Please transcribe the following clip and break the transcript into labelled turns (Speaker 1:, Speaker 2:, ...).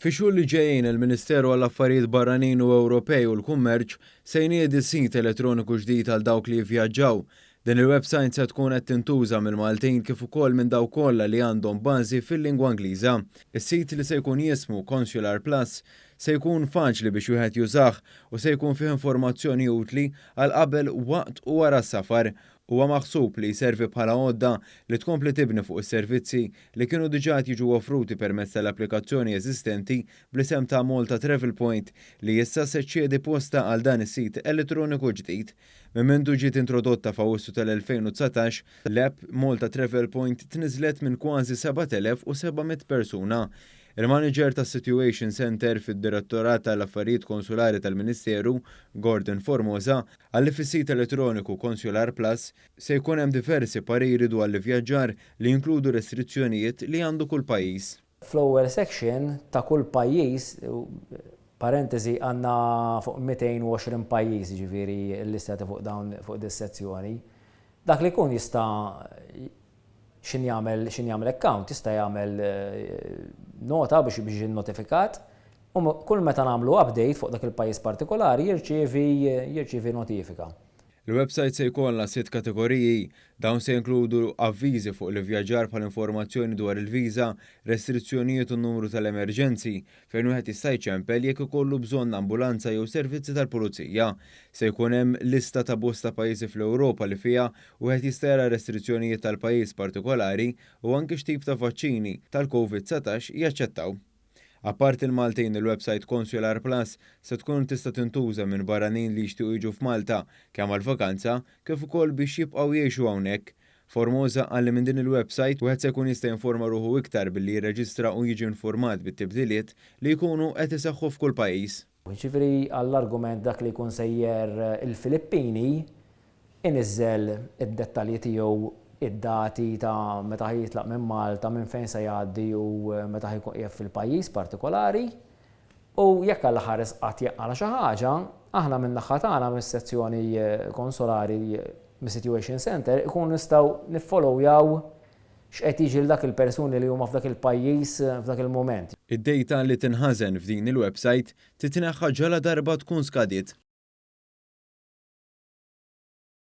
Speaker 1: Fix-xhur li ġejjin il-Ministeru għall-Affarijiet Barranin u Ewropej u l-Kummerċ se jniedi sit elettroniku ġdid għal dawk li jivvjaġġaw. Din il-website se tkun qed tintuża mill-Maltin kif ukoll minn dawk kollha li għandhom bażi fil-lingwa Ingliża. Is-sit li se jkun jismu Consular Plus se jkun faċli biex wieħed jużah u se jkun fih informazzjoni utli għal qabel, waqt u wara s-safar. Huwa maħsub li jservi bħala għodda li tkompli tibni fuq is-servizzi li kienu diġà qed jiġu offruti permezz tal-applikazzjoni eżistenti bl-isem ta' Malta Travel Point li issa se ċċedi postha għal dan is-sit elettroniku ġdid. Minn mindu ġiet introdotta f'Awwissu tal-2019, l-app Malta Travel Point tniżlet minn kważi 7,700 persuna. Il-manager tas-Situation Centre fid-Direttorat tal-Affarijiet Konsulari tal-Ministeru, Gordon Formosa, qal li fis-sit elettroniku Consular Plus se jkun hemm diversi pariri dwar l-ivvjaġġar li jinkludu restrizzjonijiet li għandu kull pajjiż.
Speaker 2: Fl-ewwel section ta' kull pajjiż, parentesi għandna fuq 220 pajjiż jiġifieri llistjati fuq dawn fuq dis-sezzjoni. Dak li jkun jista' x'in jagħmel x'in jagħmel account jista' jagħmel nota biex biex jiġi notifikat u kull meta nagħmlu update fuq dak il-pajjiż partikolari jirċievi jirċievi notifika.
Speaker 1: Il-website se jkollha sitt kategoriji. Dawn se jinkludu avviżi fuq l-ivvjaġġar bħal informazzjoni dwar il-viża, restrizzjonijiet u n-numru tal-emerġenzi, fejn wieħed jista' jċempel jekk ikollu bżonn ambulanza jew servizzi tal-pulizija. Se jkun hemm lista ta' bosta pajjiżi fl-Ewropa li fiha wieħed jista' jara restrizzjonijiet tal-pajjiż partikolari u anki x'tip ta' vaċċini tal-Covid 19 jaċċettaw. Apparti l-Maltin, il-website Consular Plus se tkun tista' tintuża minn barranin li jixtiequ jiġu f'Malta kemm għal vakanza kif ukoll biex jibqgħu jgħixu hawnhekk. Formosa qal li minn din il-website wieħed se jkun jista' jinforma ruħu iktar billi jirreġistra u jiġi informat bit-tibdiliet li jkunu qed iseħħu f'kull pajjiż.
Speaker 2: Jiġifieri għall-argument dak li jkun sejjer il-Filippini iniżżel id-dettalji tiegħu, id-dati ta' meta ħa jitlaq minn Malta, minn fejn se jgħaddi u meta ħa jkun qiegħed fil-pajjiż partikolari. U jekk Alla ħares qatt jinqala' xi ħaġa, aħna min-naħa tagħna mis-sezzjoni konsolari mis-Situation Centre ikunu nistgħu niffollowjaw x'qed jiġri lil dak il-persuni li huma f'dak il-pajjiż f'dak il-mument.
Speaker 1: Id-dejta li tinħażen f'din il-website titneħħa ġaladarba tkun skadiet.